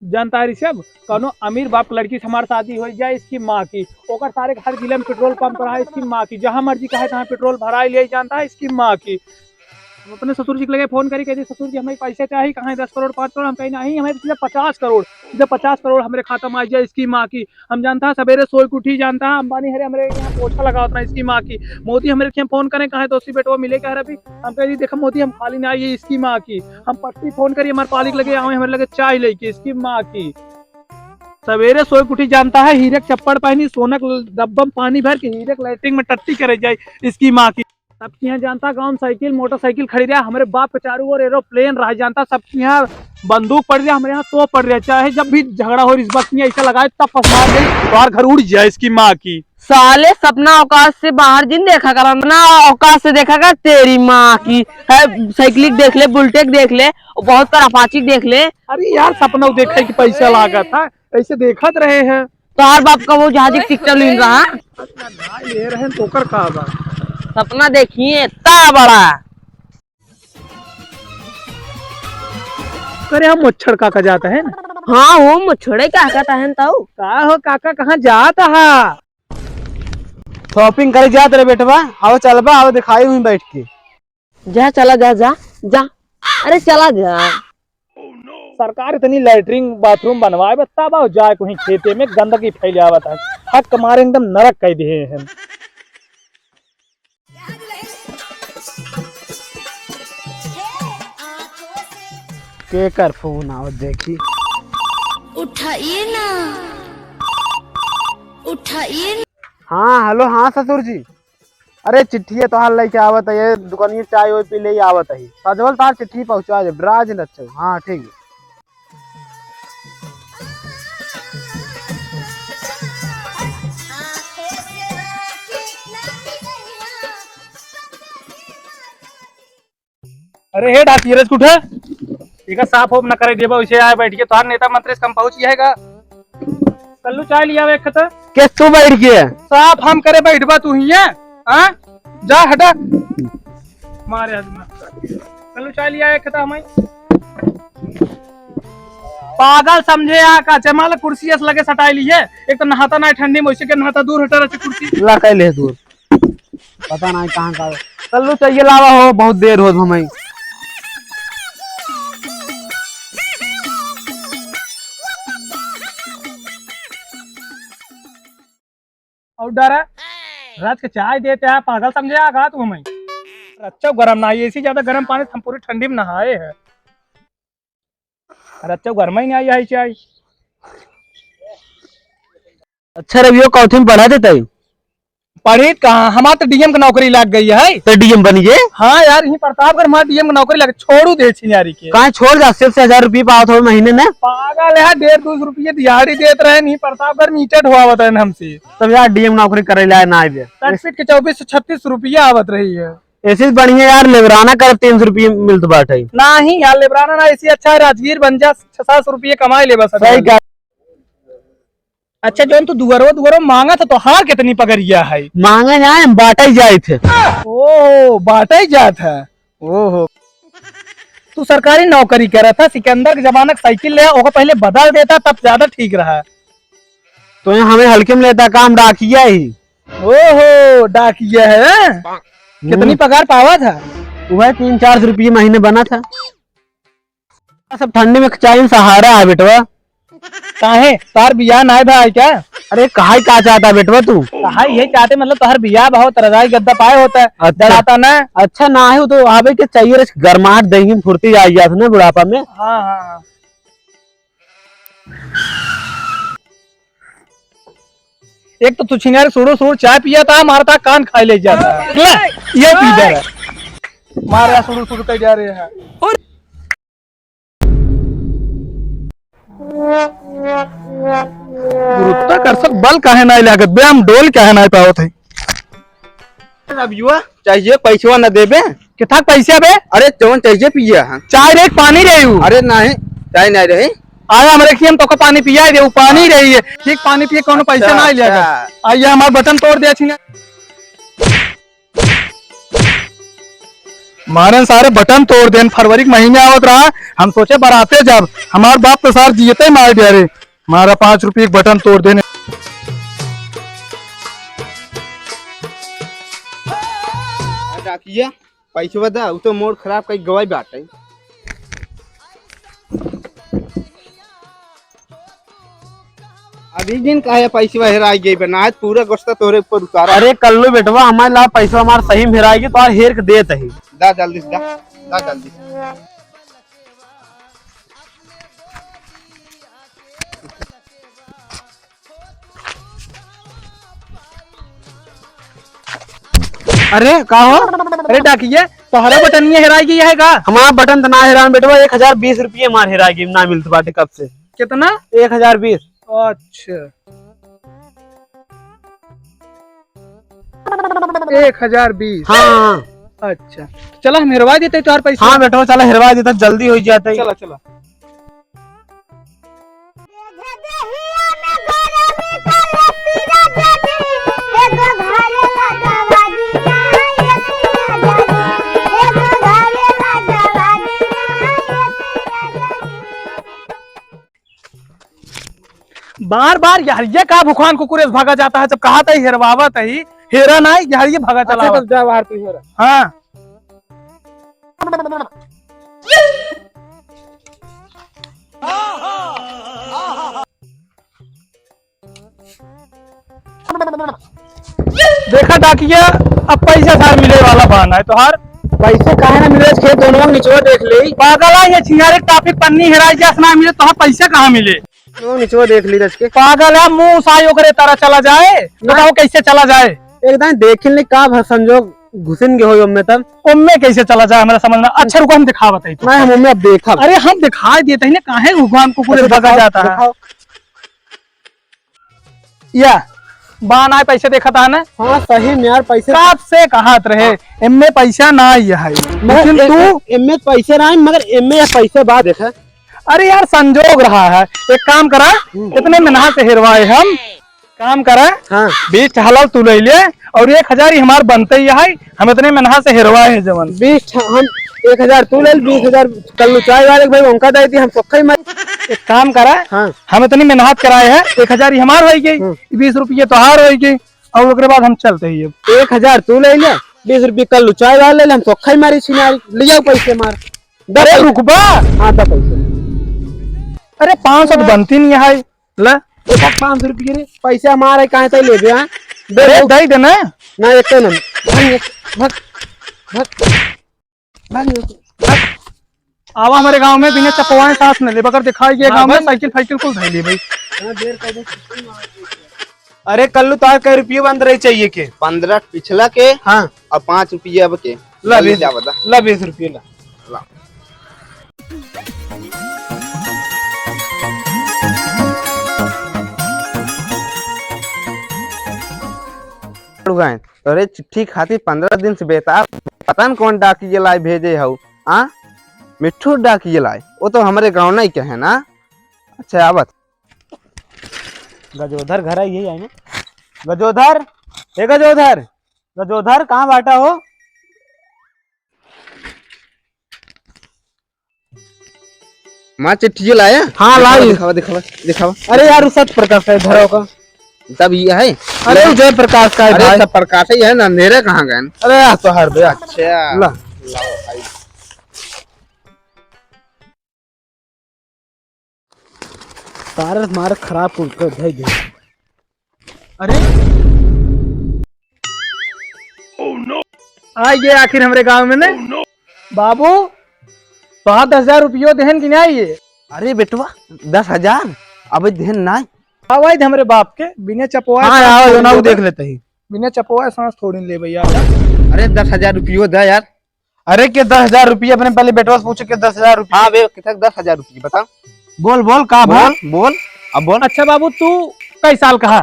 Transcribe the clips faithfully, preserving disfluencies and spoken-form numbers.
जानता है ऋषभ, कौनो अमीर बाप के लड़की से हमार शादी होइ जाए, इसकी माँ की। ओकर सारे के हर जिले में पेट्रोल पंप रहा, इसकी माँ की। जहाँ मर्जी कहे तहाँ पेट्रोल भराई ले, जानता है, इसकी माँ की। हम अपने ससुर जी के लगे फोन करी, कह दी, "ससुर जी, हमें पैसा चाहिए, कहाँ है दस करोड़, पाँच करोड़?" हम कही, "नहीं, हमें सीधे पचास करोड़, सीधे पचास करोड़ हमारे खाता में आ जाए, इसकी माँ की।" हम जानता है, सवेरे सोए के उठी, जानता है, अंबानी हरे हमारे यहाँ पोछा लगावत रहा, इसकी माँ की। मोदी हमारे के फोन करें, कहाँ है दोस्ती बेटवा मिले, कह रहे अभी। हम कह दी, "देखो मोदी, हम खाली ना आइए, इसकी माँ की।" हम पट्टी फोन करी, हमारे पालिक लगे आवे, हमारे लगे चाय लेके, इसकी माँ की। सवेरे सोए के उठी, जानता है, हीरे के चप्पड़ पहनी, सोना के डब्बा में पानी भर के हीरे के लैट्रिन में टट्टी करे जाए, इसकी माँ की। सबके यहाँ, जानता, गाँव में साइकिल, मोटरसाइकिल खड़ी रहा, हमारे बाप के चारों ओर एरोप्लेन रहा, जानता, सबके यहाँ बंदूक पड़ रहा, हमारे यहाँ तोप पड़ रहा, चाहे जब भी झगड़ा हो, इस बात में ऐसा लगाए, तब फंसा दे, बाहर घर उड़ जाए, इसकी माँ की। साले, सपना औकात से बाहर जिन देखा कर, अपना औकात से देखा कर। तेरी माँ की है, साइकिल देख ले, बुलेट देख ले, और बहुत सारा अपाची देख ले। अरे यार, सपना देखे कि पैसा लागत है, ऐसे देखत रहे हैं। तोहार बाप का वो जहाज एक टिकट लेन रहा। अच्छा, भाई ले रहे हैं तो ओकर का बा? सपना देखिए इतना बड़ा। अरे हम मच्छर काका जाता है ना? हाँ, वो मच्छरे काका तहन तऊ। का हो काका, कहाँ जात हा? शॉपिंग करे जात रहे बेटवा, आओ चलबा, आओ दिखाई हुई बैठ के। जा, चला जा, जा, जा। अरे चला जा। सरकार इतनी लैट्रिन बाथरूम बनवाए बा, तब आओ जाए कहीं खेते में गंदगी फैलावत है। हक मारे एकदम नरक कह दिए हैं। केकर फोन आवत देखी। उठाइए ना, उठाइए ना। हाँ, हेलो, हाँ ससुर जी। अरे चिट्ठिया तोहार लेके आवत है, ये दुकानिया चाय ओय पी ले आवत है। सजवल तोहार चिट्ठी पहुँचा दे, राज रचो। हाँ, ठीक है। अरे हे डाकिया रे, उठा। इका साफ होफ न करे देबा, उसे आए बैठ के। तोहार नेता मंत्री से कम पहुँच गया है का? कल्लू चाय लिया एक खत। के तू बैठ के? साफ हम करे बैठबा तू ही है? हाँ? जा हटा। मारे आज मत। कल्लू चाय लिया एक खत हमें। पागल समझे आ का? जमाल कुर्सी अस लगे सटाई ली है। एक तो नहाता ना ठंडी में, उसे के नहाता, दूर हटा रहे कुर्सी। ला कह ले दूर। पता नहीं कहाँ का। चल लो, चाहिए लावा हो, बहुत देर होत हमें। और डरा, रात के चाय देते हैं, पागल समझे आ का तू हमें? अच्छा गरम ना आई, ऐसी ज्यादा गरम पानी से हम पूरी ठंडी में नहाए हैं। अरे अच्छा, घर में ही नहीं आई है चाय। अच्छा रवियो, कौथी में पढ़ा देता है? पढ़ी कहाँ, हमार तो डीएम की नौकरी लग गई है। तो डीएम बन गए? हाँ यार, यहीं प्रतापगढ़ हमार डीएम की नौकरी लग, छोड़ू दे छिनारी के। कहाँ छोड़ जा, सिर्फ से हजार रुपये पावत हो महीने में। पागल है, डेढ़ दो सौ रुपये दिहाड़ी देत रहे, नहीं प्रतापगढ़ में ईंटा ढोआवत रहे हमसे। तब यार डीएम नौकरी करे लाए ना आए। कटपीट के चौबीस सौ छत्तीस रुपये आवत रही है। ऐसे बढ़िया यार, लेबराना कर तीन सौ रुपये मिलत बाटे। नाही यार, लेबराना ना, ऐसे अच्छा है, राजगीर बन जा, छह सात सौ रुपये कमाई लेबा सब। सही बात। अच्छा, जौन तू दुगरवा दुगरवा मांगा था, तो हार कितनी पगरिया है? मांगे जाए, हम बांटे जाए थे। ओ, बांटे जात है। ओहो, तू सरकारी नौकरी करा था, सिकंदर के जमाना का साइकिल ले, ओको पहले बदल देता, तब ज्यादा ठीक रहा। तो यहाँ हमें हल्के में लेता काम, डाकिया ही। ओहो, डाकिया है। हम्म। कितनी पगार पावा था? वह तीन चार सौ रुपये महीने बना था। सब ठंडी में चाय में सहारा है बेटवा। काहे, तार बियाह ना है भाई क्या? अरे, कहाई का चाहता है बेटवा तू? कहाई ये चाहते, मतलब, तोहर बियाह बहुत रजाई गद्दा पाए होता है, अच्छा। डराता ना। अच्छा, ना है, वो तो आवे के चाहिए रे, गर्माहट देही में फुर्ती आ जात ना बुढ़ापा में। हाँ, हाँ, हाँ। एक तो तू छिनार सुड़ू सुड़ू चाय पिया था, मारता कान खाए ले जाता है। ले, ये पी जा रहा है। मार रहा सुड़ू सुड़ू कह जा रहे हैं। गुरुत्वाकर्षण बल काहे नाई लागत बे, हम डोल काहे नाई पावत है? अब युवा चाहिए, पैसवा न देबे। कितना पैसा बे? अरे जवन चाहिए पिया है। चाय रे, पानी रही हूँ। अरे नहीं, चाय नहीं रही। आया हमरे खियन तोका पानी पिया दे, वो पानी रही है। ठीक पानी पिए, कोनो पैसा अच्छा, ना लिया अच्छा। आइए हमार बटन तोड़ दे छिना। मारे सारे बटन तोड़ देन, फरवरी के महीने आवत रहा, हम सोचे बराते जब, हमार बाप तो सार जियते ही मार दिया रे, मारा पाँच रुपये के बटन तोड़ देने। डाकिया, पैसवा दा, उ तो मूड खराब कई गवाई बाटे। अभी दिन काहे पैसवा हेराई गई बा, ना आज पूरा गुस्सा तोरे ऊपर उतारा। अरे कल्लू बेटवा, हमारे ला पैसवा हमार सही में हेराई गई, तो हेर के देत ही। दा जल्दी से, दा, दा जल्दी से। अरे का हो? अरे डाकिया, तोहरा बटनिया हेराई गई है का? हमार बटन तो ना हेरान बेटवा, एक हजार बीस रुपये हमार हेराई गई, ना मिलत बाटे कब से। कितना? एक हजार बीस। अच्छा, एक हजार बीस। हाँ, हाँ। अच्छा, चला हम हेरवा देते तोहार पैसा। हाँ बेटवा, चला हेरवा देता, जल्दी हो जाता है। चला, चला। बार बार यार ये का भुखान कुकुर से भागा जाता है, जब कहा था ही हेरवावत ही, हेरा ना यार, ये भागा चला अच्छा, आवत। तब जा बाहर तू हेरा। हाँ। देखा डाकिया, अब पैसा सार मिले वाला बहाना है तोहार। पैसे काहे ना मिले, खेत दोनों में निचवा देख ले। पागल है, ये छिनारे टाफी पन्नी हेराई जस ना मिले, तोहार पैसा कहाँ मिले? क्यों निचवा देख ली रच के? पागल है, मुंह साई ओकरे तरह चला जाए, ना। बताओ कैसे चला जाए? एकदम देखिन ले का भर संजोग घुसिन गए हो ओम्मे तब। ओम्मे कैसे चला जाए हमारा समझ में? अच्छा रुको हम दिखावत है तो। नहीं, हम ओम्मे अब देखब। अरे हम दिखाई देते हैं ना, काहे भगवान को पूरे अच्छा, भगा दिखाओ, जाता है। दिखाओ। या, बा ना पैसे देखत है ना? हाँ, सही में यार, पैसे कब से कहत रहे, हाँ। एम्मे पैसा ना आई है। मगर लेकिन ए-, तू ए-, एम्मे पैसे ना आई, मगर एम्मे यह पैसे बा, देखा। अरे यार, संजोग रहा है, एक काम करा, हम्म। इतने मेहनत से हेरवाए हम, काम करा, हाँ। बीस ठे हलाल तू ले ले, और एक हजार ही हमार बनते ही है, हम इतने मेहनत से हेरवाए है जवन। बीस ठे हम एक हजार तू ले, बीस हजार कल्लू चाय वाले के भाई, उनका दे दी, हम सोखा ही मर। एक काम करा, हाँ। हम इतनी मेहनत कराए हैं, एक हजार ही हमार होई गई, हम्म। बीस रुपये तोहार होई गई, और ओकरे बाद हम चलते ही अब। एक हजार तू ले ले, बीस रुपये कल्लू चाय वाले ले ले, हम सोखा ही मारी छिनारी, ले जाओ पैसे मार। दे अरे पैसे। रुकबा। हाँ, दे पैसे। अरे पाँच सौ तो बनती नहीं है, ले। एक पाँच सौ रुपये रे, पैसे हमारे कहाँ से लेबे, हाँ? दे अरे दो। दे देना। ना, एक ना। भाग, भाग, भाग। आवा हमारे गांव में बिना चपवाए सांस न ले, बगर दिखाई ये हाँ गांव में भाई। साइकिल फाइकिल कुल धइले भाई। अरे कल्लू तार कै रुपये बंद रही चाहिए के? पन्द्रह पिछला के हाँ। और पाँच रुपये अब के। ला ले बीस, जा बता। ला बीस रुपये ला। ला। तोरे चिट्ठी खातिर पन्द्रह दिन से बेताब, पता न कौन डाकिया लाए भेजे हऊ। आ? मिट्ठू डाकिया लाए, वो तो हमरे गाँव नहीं के है ना। अच्छा, आवत। गजोधर घर आई है ना? गजोधर, ए गजोधर, गजोधर, कहाँ बाटा हो? माँ चिट्ठी लाया? हाँ, दिखावा, लाई। दिखावा, दिखावा, दिखावा। अरे यार, वो सत्य प्रकाश का है, धरो का। तब ये है? अरे, वो जय प्रकाश का है अरे, भाई। सब प्रकाश ही है ना, अंधेरे कहाँ गए? अरे, यार, तो हर दे। अच्छा। ला। लाओ भाई। तारस मार खराब कुल कर धई दे। अरे आ गए आखिर हमरे गांव में ने। बाबू, तोहार दस हजार रुपयो देहन कि नहीं ये? अरे बेटवा, दस हजार अबे देहन नाय। आवाज हमरे बाप के बिना चपवाए हाँ, सांस आओ, थोड़ी ना, वो लेबे। देख लेते ही। बिना चपवाए सांस थोड़ी लेबे यार। अरे दस हजार रुपयो दे यार। अरे के दस हजार रुपये अपने पहले बेटवा से पूछे के दस हजार रुपये। हाँ बे, कितना दस हजार रुपये बता। बोल, बोल, का भा? बोल, बोल, अब बोल। अच्छा बाबू, तू कई साल का है?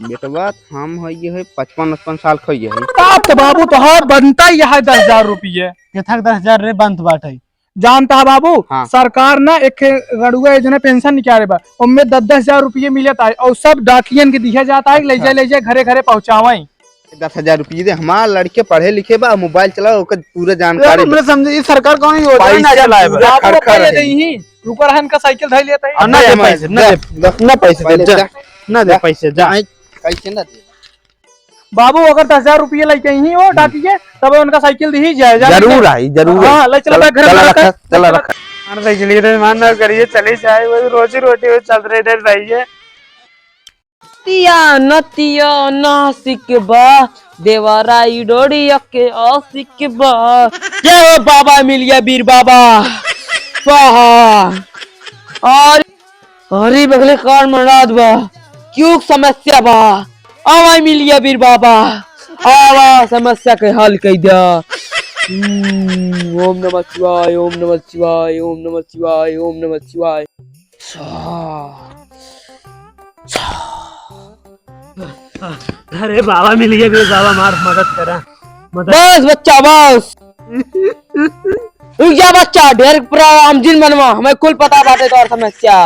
बेटवा, हम है ये है पचपन, पचपन साल का ये है। तब तो बाबू, तो हाँ, बनता ही है दस हजार रुपये। कितना दस हजार रे बनत बाटे? जानता है बाबू, हाँ। सरकार ना एक गड़ुआ योजना पेंशन निकाले बा, ओमे दस दस हजार रुपये मिलत है और सब डाकियन के दिया जाता है, ले अच्छा। जाए, ले जाए, घरे घरे पहुँचावाई। दस हजार रुपये दे, हमार लड़के पढ़े लिखे बा, मोबाइल चलाओ, ओकर पूरा जानकारी यार, हमरे समझे, ई सरकार कौन योजना पैसा ना चलाए बा? पूरा बाबू खर खर पहले है। दे ही, रुको रहन का साइकिल धइ लेता है। हाँ, ना दे हमारे, पैसे, ना दे, दे, ना पैसे दे, पहले जा, दे। ना दे जा। पैसे, जा। आई, कैसे ना दे? बाबू, अगर दस हजार रुपये लेके ही हो डाकिए, तब उनका साइकिल दी ही जाए, जाने जरूर के? आई, जरूर हाँ, आई। ले चलो चला, बैग घर चला में रखा, रखा, चला चला रखा। मान साइकिल ये तो मान ना करिए, चले जाए, वही रोजी रोटी वो चल रहे इधर रहिए। तिया नतिया नासिक बा, देवराई डोड़िया के आशिक बा। जय हो बाबा मिलिया बीर बाबा, स्वाहा। और अरे बगले कार मराद बा, क्यों समस्या बा? आवा मिलिया बीर बाबा, आवा समस्या के हल कई द्या। हम्म, ओम नमः शिवाय, ओम नमः शिवाय, ओम नमः शिवाय, ओम नमः शिवाय। सा, सा। अरे बाबा मिलिया बीर बाबा, मार मदद करा, मदद। बस बच्चा बस। रुक जा बच्चा, ढेर प्रोग्राम जिन बनवा, हमें कुल पता बाटे तोर समस्या।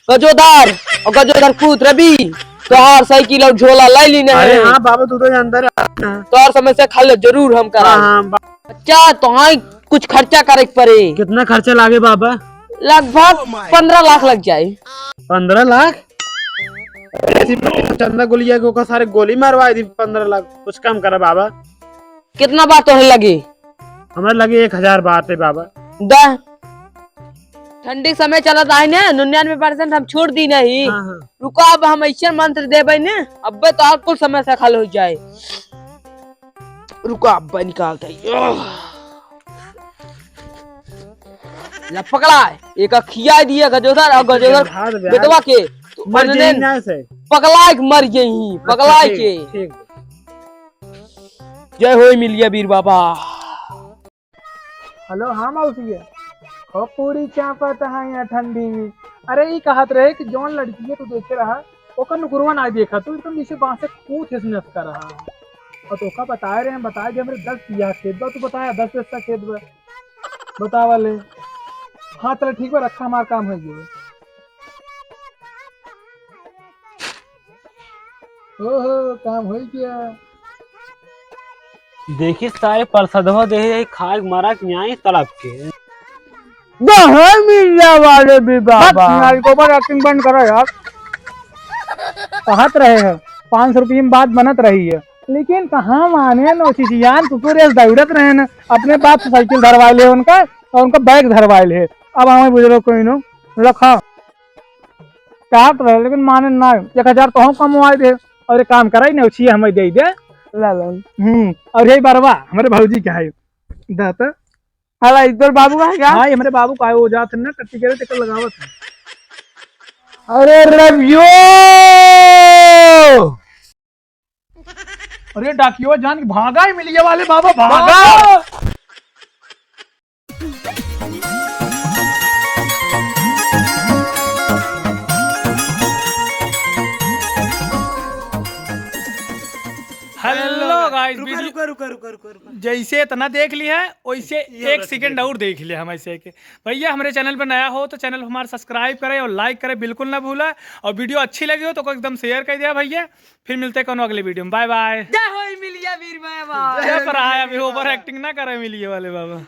गजोधर और गजोधर पूत रवि, तोहार साइकिल और झोला लै लीने अरे हैं। हाँ बाबा, तू तो जानता रहा। तोहार समस्या का हल जरूर हम करा। हाँ, हाँ, बा- बच्चा, तोहार कुछ खर्चा करे के पड़े। कितना खर्चा लागे बाबा? लगभग पन्द्रह लाख लग जाए। पन्द्रह लाख? ऐसी चंदा गोलिया के ओकर सारे गोली मारवा दी, पन्द्रह लाख। कुछ कम करा बाबा। कितना बात तोहरे लगे? हमरा लगे एक हजार बात है बाबा। दा। ठंडी के समय चलत आए ने, निन्यानवे परसेंट हम छोड़ दी नहीं। हाँ, हाँ। रुको, अब हम ऐसे मंत्र देबे ने, अब्बे तो और कुल समस्या हल हो जाए। रुको, अब्बे निकालते हैं। ला पकड़ा, एक खिया दिया गजोधर और गजोधर हाथ बे बेटवा के, तो मर उन्होंने जाई ना से। पकड़ा के मर गई, अच्छा, पकड़ा ठीक, के। ठीक। जय हो मिलिया बीर बाबा। हेलो, हाँ मौसी, हो पूरी चापत है यहाँ ठंडी में। अरे, ई कहत रहे कि जौन लड़की है तू देखे रहा, ओकर नुकुरवा ना देखा, तू एकदम जैसे बांसे कूद से नस कर रहा। और तो ओका बताए रहे, हम बताए दे, हमरे दस बीघा खेत बा, तू बताया दस बीघा खेत बा, बतावा ले। हाँ, चला ठीक बा, रखा, हमार काम हो गया। ओहो, काम हो गया। देखी सारे परसदवा दे है, खाए मारा के यहाँ तड़प के। दहाई मिलिया वाले भी बाबा। बस, नारी को ऊपर एक्टिंग बंद करो यार। कहत रहे हैं, पाँच सौ रुपये में बात बनत रही है, लेकिन कहाँ माने न, चिचियान कुकुर ऐसे दौड़त रहे न, अपने बाप से साइकिल धरवा ले उनका, और उनका बैग धरवा ले। अब हमें बुझलो कोई नो, रखा। कहत रहे, लेकिन माने ना, एक हजार तो हम कमवाए दे, और एक काम कराई ना, उछिए हमें दे दे। ला, ला। हम्म, और यही बरवा, हमारे भौजी का है। दाता। हला, इधर बाबू का है क्या? हाँ, ये हमारे बाबू का है, वो जात है ना, टट्टी करे, चक्कर लगावत है। अरे रवियो! अरे डाकियो जान के भागा ही मिलिया वाले बाबा, भागा। हेलो गाइस, रुका, video रुका, रुका, रुका, रुका, रुका। जैसे इतना देख लिया है, वैसे ये एक सेकंड और देख लिया हम ऐसे के। भैया, हमारे चैनल पर नया हो तो चैनल हमारा सब्सक्राइब करें और लाइक करें बिल्कुल ना भूला, और वीडियो अच्छी लगी हो तो को एकदम शेयर कर दिया भैया। फिर मिलते हैं कोनो अगले वीडियो में, बाय बाय। जय हो मिलिया वीर बाबा। जय हो मिलिया वीर बाबा। अभी ओवर एक्टिंग ना करे मिलिया वाले बाबा।